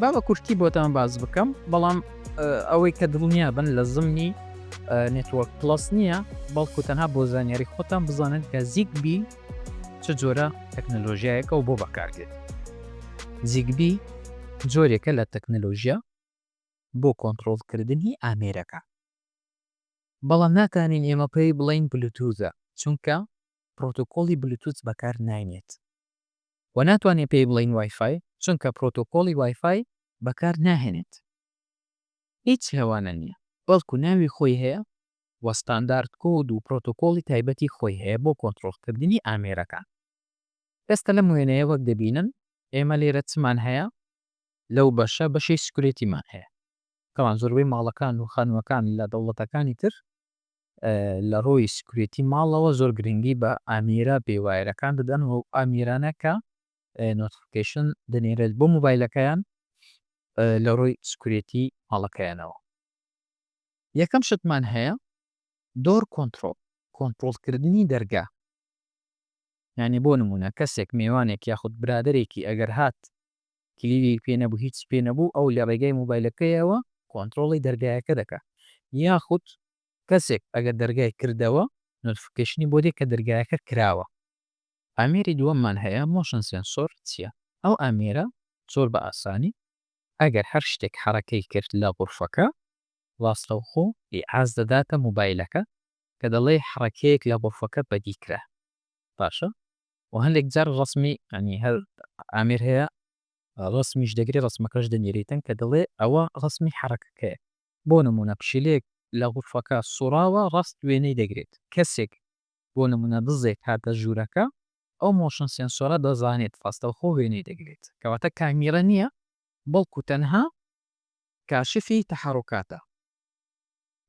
با بە کورتی بۆتان باس بکەم بەڵام ئەوەی کە دڵنیا بن لە زمنی Network Plus نییە بەڵکو تەنها بۆ زانیاری خۆتان بزانن کە Zigbee چ جۆرە تەکنەلۆژیایەکە و بۆ بەکاردێت. Zigbee جۆرێکە لە تەکنەلۆژیا بۆ کۆنتڕۆڵکردنی ئامێرەکان. بەڵام ناتانین ئێمە پێی بڵێین بلوتوزە چونکە پرۆتۆکۆڵی بلوتوز بەکار ناینێت و ناتوانین پێی بڵێین وایفای چونکە پرۆتۆکۆڵی وایفای بەکار ناهێنێت. هیچ لەوانە نییە بەڵکو ناوی خۆی هەیە و ستاندارد کۆد و پرۆتۆکۆڵی تایبەتی خۆی هەیە بۆ کۆنتڕۆڵکردنی ئامێرەکان. ئێستا لەم وێنەیە وەک دەبینن ئێمە لێرە چمان هەیە لەو بەشە بەشی security مان هەیە. تەبعەن زۆربەی ماڵەکان و خانووەکان لە دەوڵەتەکانی تر لە ڕووی security ماڵەوە زۆر گرنگی بە ئامێرە بێ وایەرەکان دەدەن و ئامێرانە کە notification دەنێرێت بۆ مۆبایلەکەیان لە ڕووی security ماڵەکەیانەوە. یەکەم شتمان هەیە door control، کۆنتڕۆڵکردنی دەرگا. یانی بۆ نموونە کەسێک مێوانێک یاخود برادەرێکی ئەگەر هات کلیلی پێ نەبوو هیچ پێ نەبوو ئەو لە ڕێگای مۆبایلەکەیەوە کۆنتڕۆڵی دەرگایەکە دەکا یاخود کەسێک ئەگەر دەرگای کردەوە notification ی بۆ دێ کە دەرگایەکە کراوە. ئامێری دووەممان هەیە motion sensor چیە؟ ئەو ئامێرە زۆر بە ئاسانی ئەگەر هەر شتێک حەرەکەی کرد لە غورفەکە ڕاستەوخۆ ئیعاز دەداتە مۆبایلەکە کە دەڵێ حەڕەکەیەک لە غورفەکە بەدی کرا باشە و هەندێک جار ڕەسمی یانی هەر ئامێر هەیە ڕەسمیش دەگرێ ڕەسمەکەش دەنێریتن کە دەڵێ ئەوە ڕەسمی حەڕەکەکەیە بۆ نمونە پشیلەیەک لە غورفەکە سوڕاوە ڕاست وێنەی دەگرێت کەسێک بۆ نمونە دزێک هاتە ژوورەکە ئەو motion sensor ە دەزانێت ڕاستەوخۆ وێنەی دەگرێت کەواتە کامیرە نییە بەڵکو تەنها کاشفی تەحەڕوکاتە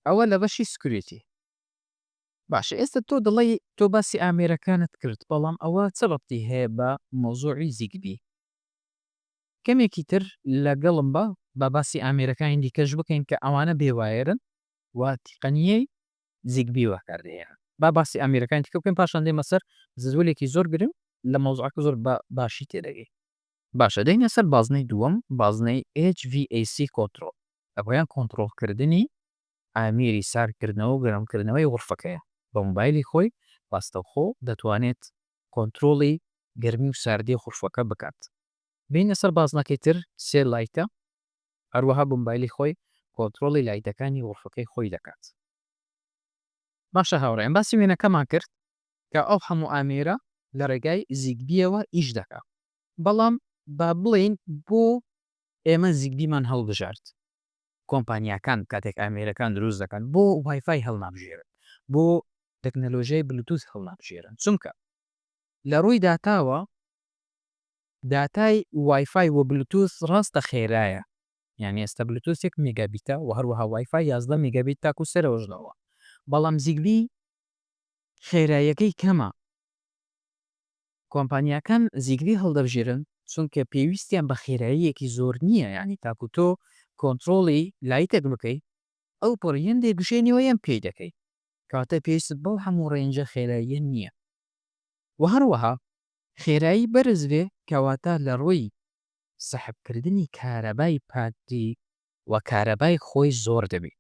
ئەوە لە بەشی security. باشە ئێستا تۆ دەڵێی تۆ باسی ئامێرەکانت کرد بەڵام ئەوە چ ڕەبتی هەیە بە مەوزوعی Zigbee؟ کەمێکی تر لەگەڵم بە با باسی ئامێرەکانی دیکەش بکەین کە ئەوانە بێ وایەرن و تیقەنیەی Zigbee بەکاردەهێنن. با باسی ئامێرەکانی دیکە بکەین پاشان دێمە سەر جدولێکی زۆر گرنگ لە مەوزوعەکە زۆر بە باشی تێدەگەی. باشە دێینە سەر بازنەی دووەم بازنەی HVAC کۆنترۆڵ ئەوەیان کۆنترۆڵکردنی ئامێری ساردکردنەوە و گەرمکردنەوەی غورفەکەیە بە مۆبایلی خۆی ڕاستەوخۆ دەتوانێت کۆنترۆڵی گەرمی و ساردی غورفەکە بکات. بێینە سەر بازنەکەی تر سێ light ە هەروەها بە مۆبایلی خۆی کۆنترۆڵی light ەکانی غورفەکەی خۆی دەکات. باشە هاوڕێیان باسی وێنەکەمان کرد کە ئەو هەموو ئامێرە لە ڕێگای Zigbee یەوە ئیش دەکا بەڵام با بڵێین بۆ ئێمە Zigbee مان هەڵبژارد؟ کۆمپانیاکان کاتێک ئامێرەکان دروست دەکەن بۆ وایفای هەڵنابژێرن بۆ تەکنەلۆژیای بلوتوس هەڵنابژێرن چونکە لە ڕووی داتاوە داتای وایفای و بلوتوس ڕاستە خێرایە یانی ئێستا بلوتوس یەک مێگابیتە و هەروەها وایفای 11 مێگابیت تاکو سەرەوەش دەڕوا بەڵام Zigbee خێراییەکەی کەمە کۆمپانیاکان Zigbee هەڵدەبژێرن چونکە پێویستیان بە خێراییەکی زۆر نییە یانی تاکو تۆ کۆنترۆڵی light ێک بکەی ئەو پەڕی هێندەی بژێنیەوە یان پێی دەکەی کەواتە پێویستت بەو هەموو range ە خێراییە نییە وە هەروەها خێرایی بەرز بێ کەواتە لە ڕووی سەحبکردنی کارەبای پاتری و کارەبای خۆی زۆر دەبێ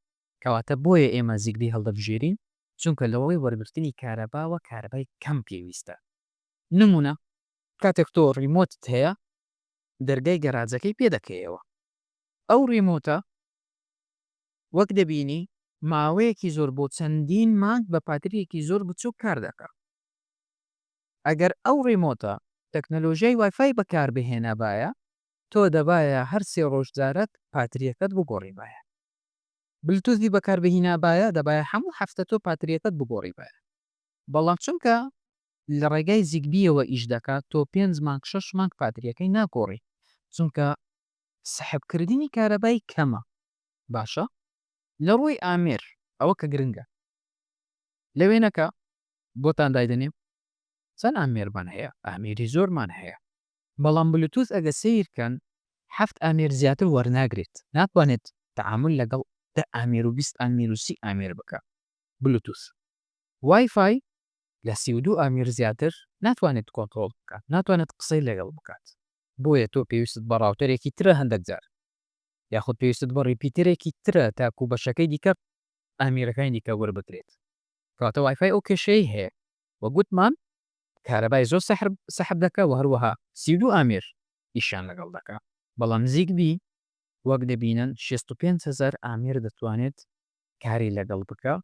کەواتە بۆیە ئێمە Zigbee هەڵدەبژێرین چونکە لە ڕووی وەرگرتنی کارەباوە کارەبای کەم پێویستە نمونە کاتێک تۆ remote ت هەیە دەرگای گەراجەکەی پێ دەکەیەوە ئەو remote ە وەک دەبینی ماوەیەکی زۆر بۆ چەندین مانگ بە پاتریەکی زۆر بچوک کار دەکا ئەگەر ئەو remote ە تەکنەلۆژیای وایفای بەکار بهێنابایە تۆ دەبایە هەر سێ ڕۆژ جارەک پاتریەکەت بگۆڕیبایە بلوتوزی بەکار بهینابایە دەبایە هەموو هەفتە تۆ پاتریەکەت بگۆڕیبایە بەڵام چونکە لە ڕێگای Zigbee یەوە ئیش دەکات تۆ پێنج مانگ شەش مانگ پاتریەکەی ناگۆڕی چونکە سەحب کردنی کارەبای کەمە باشە لە ڕووی ئامێر ئەوە کە گرنگە لە وێنەکە بۆتان دایدەنێم چەند ئامێرمان هەیە ئامێری زۆرمان هەیە بەڵام بلوتوز ئەگە سەیر کەن حەفت ئامێر زیاتر وەرناگرێت ناتوانێت تەعامول لەگەڵ دە ئامێر و 20 ئامێر و 30 ئامێر بکا بلوتوز وایفای لە 32 ئامێر زیاتر ناتوانێت کۆنتڕۆڵ بکات ناتوانێت قسەی لەگەڵ بکات بۆیە تۆ پێویستت بە router ێکی ترە هەندێک جار. یاخود پێویستت بە repeater ێکی ترە تاکو بەشەکەی دیکە ئامێرەکانی دیکە وەربگرێت. کەواتە وایفای ئەو کێشەیەی هەیە و گوتمان کارەبای زۆر سەحب دەکا و هەروەها 32 ئامێر ئیشیان لەگەڵ دەکا. بەڵام Zigbee وەک دەبینن 65,000 ئامێر دەتوانێت کاری لەگەڵ بکا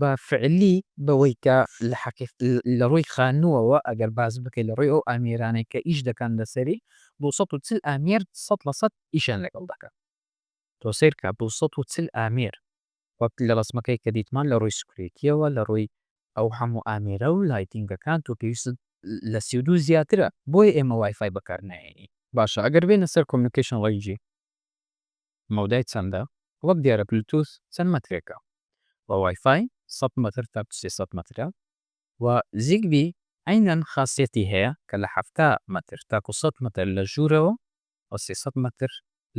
بە فعلی بەوەی کە لە حەقیق لە ڕووی خانووەوە ئەگەر باس بکەی لە ڕووی ئەو ئامێرانەی کە ئیش دەکەن لەسەری 240 ئامێر 100% ئیشیان لەگەڵ دەکا. تۆ سەیرکە 240 ئامێر وەک لە ڕەسمەکەی کە دیتمان لە ڕووی security یەوە لە ڕووی ئەو هەموو ئامێرە و lighting ەکان تۆ پێویستت لە 32 زیاترە بۆیە ئێمە وایفای بەکار ناهێنین. باشە ئەگەر بێینە سەر communication range ی مەودای چەندە؟ وەک دیارە بلوتوس چەند مەترێکە و وایفای 100 مەتر تا 300 مەترە و Zigbee عەینەن خاسیەتی هەیە کە لە 70 مەتر تاکو 100 مەتر لە ژوورەوە و 300 مەتر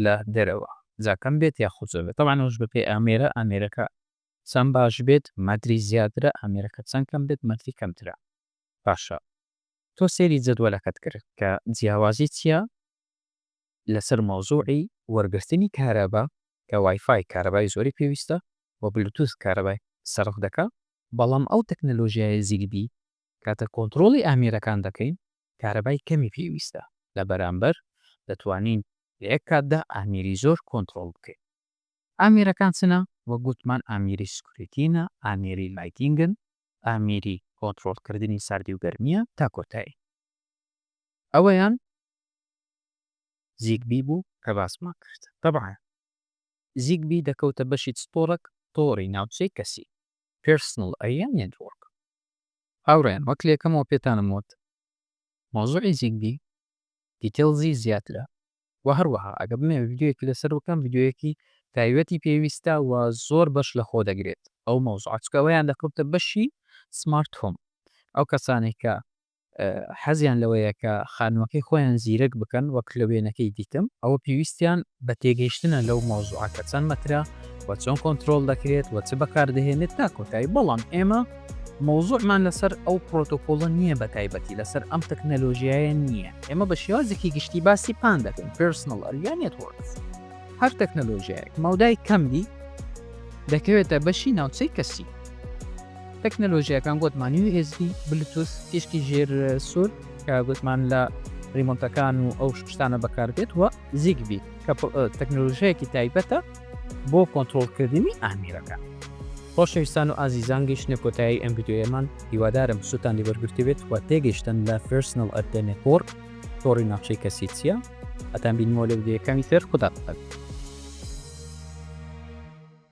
لە دەرەوە جا کەم بێت یاخود زۆر بێت تەبعەن ئەوەش بەپێی ئامێرە ئامێرەکە چەند باش بێت مەتری زیاترە ئامێرەکە چەند کەم بێت مەتری کەمترە. باشە تۆ سەیری جەدوەلەکەت کرد کە جیاوازی چیە لەسەر مەوزوعی وەرگرتنی کارەبا کە وایفای کارەبای زۆری پێویستە و بلوتوس کارەبای سەرف دەکا بەڵام ئەو تەکنەلۆژیایە Zigbee کاتە کۆنتڕۆڵی ئامێرەکان دەکەین کارەبای کەمی پێویستە لە بەرامبەر دەتوانین لە یەک کاتدا ئامێری زۆر کۆنتڕۆڵ بکەین. ئامێرەکان چنە؟ وەک گوتمان ئامێری security نە، ئامێری lighting ن، ئامێری کۆنتڕۆڵکردنی ساردی و گەرمییە تا کۆتایی. ئەوەیان Zigbee بوو کە باسمان کرد. تەبعەن Zigbee دەکەوتە بەشی چ تۆڕێک؟ تۆڕی ناوچەی کەسی، Personal Area Network. هاوڕێیان وەک لە یەکەمەوە پێتانم وت مەوزوعی Zigbee details ی زیاترە و هەروەها ئەگەر بمەوێت ڤیدیۆیەکی لەسەر بکەم ڤیدیۆیەکی تایبەتی پێویستە و زۆر بەش لە خۆ دەگرێت ئەو مەوزوعە چونکە ئەوەیان دەکەوتە بەشی smart home ئەو کەسانەی کە حەزیان لەوەیە کە خانووەکەی خۆیان زیرەک بکەن وەک لە وێنەکەی دیتم ئەوە پێویستیان بە تێگەیشتنە لەو مەوزوعە کە چەند مەترە و چۆن کۆنترۆڵ دەکرێت و چ بەکاردەهێنێت تا کۆتایی بەڵام ئێمە مەوزوعمان لەسەر ئەو پرۆتۆکۆڵە نییە بە تایبەتی لەسەر ئەم تەکنەلۆژیایە نییە ئێمە بە شێوازێکی گشتی باسی PAN دەکەین Personal Area Networks هەر تەکنەلۆژیایەک مەودای کەم بی دەکەوێتە بەشی ناوچەی کەسی. تەکنەلۆژیاکان گۆتمان USB، بلوتوس، تیشکی ژێر سوور کە گوتمان لە remote ەکان و ئەو شتانە بەکاردێت و Zigbee کە تەکنەلۆژیایەکی تایبەتە بۆ کۆنترۆڵکردنی ئامێرەکان. خۆشەویستان و ئازیزان گەیشتنە کۆتایی ئەم ڤیدیۆیەمان هیوادارم سوودتان لێ وەرگرتبێت و تێگەیشتن لە Personal Area Network تۆڕی ناوچەی کەسی چییە. ئەتان بینمەوە لە ڤیدیۆیەکانی تر خوداتان لەگەڵ.